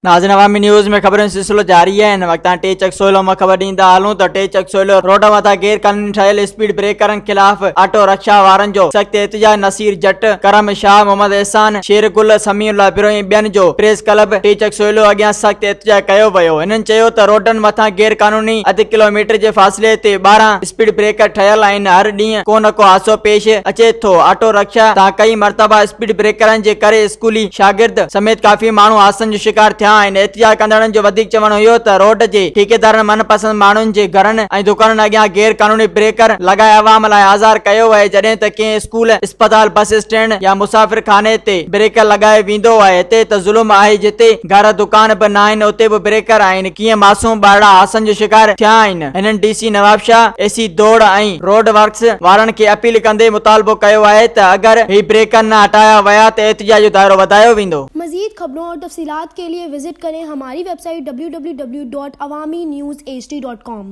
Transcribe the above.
ناظرين عوامي نيوز ۾ خبرن جو سلسلو جاري آهي هن وقت تان ٽي چڪ سوئلو مان خبر ڏيندا هلون ته ٽي چڪ سوئلو روڊ مٿان غير قانوني ٺهيل اسپيڊ بريڪرن خلاف آٽو رڪشا وارن جو سخت احتجاج نصير جٽ، ڪرم شاهه، محمد احسان، شير گل، سميع الله بروهي ۽ ٻين جو پريس ڪلب ٽي چڪ سوئلو اڳيان سخت احتجاج ڪيو ويو هنن چيو ته روڊن مٿان غير قانوني اڌ ڪلو ميٽر جي فاصلي تي 12 اسپيڊ بريڪر ٺهيل آهن هر ڏينهن ڪو نه ڪو حادثو پيش اچي ٿو آٽو رڪشا تان ڪئي مرتبا اسپيڊ بريڪرن جي ڪري اسڪولي شاگرد سميت ڪافي ماڻهو حادثن جو شڪار ٿيا آهن. احتجاج ڪندڙن جو وڌيڪ چوڻ هيو ته روڊ جي ٺيڪيدارن من پسند ماڻهن جي گهرن ۽ دڪانن اڳيان غير قانوني بريڪر لڳائي عوام لاء آزار ڪيو آهي جڏهن ته ڪنهن اسڪول، اسپتال، بس اسٽينڊ يا مسافر خاني تي بريڪر لڳايو ويندو آهي هتي ته ظلم آهي جتي گهر دڪان به ناهن اتي به بريڪر آهن ڪيئن معصوم ٻارڙا حادثن جو شڪار ٿيا آهن هنن D C Nawabshah, A C Dor ۽ road works وارن کي اپيل ڪندي مطالبو ڪيو آهي ته اگر هي بريڪر نه هٽايا ويا ته احتجاج جو دائرو وڌايو ويندو. مزيد خبرون اور تفصيلات کے لئے وزٽ ڪرين ھماري ويب سائيٽ www.awamiNewsHD.com.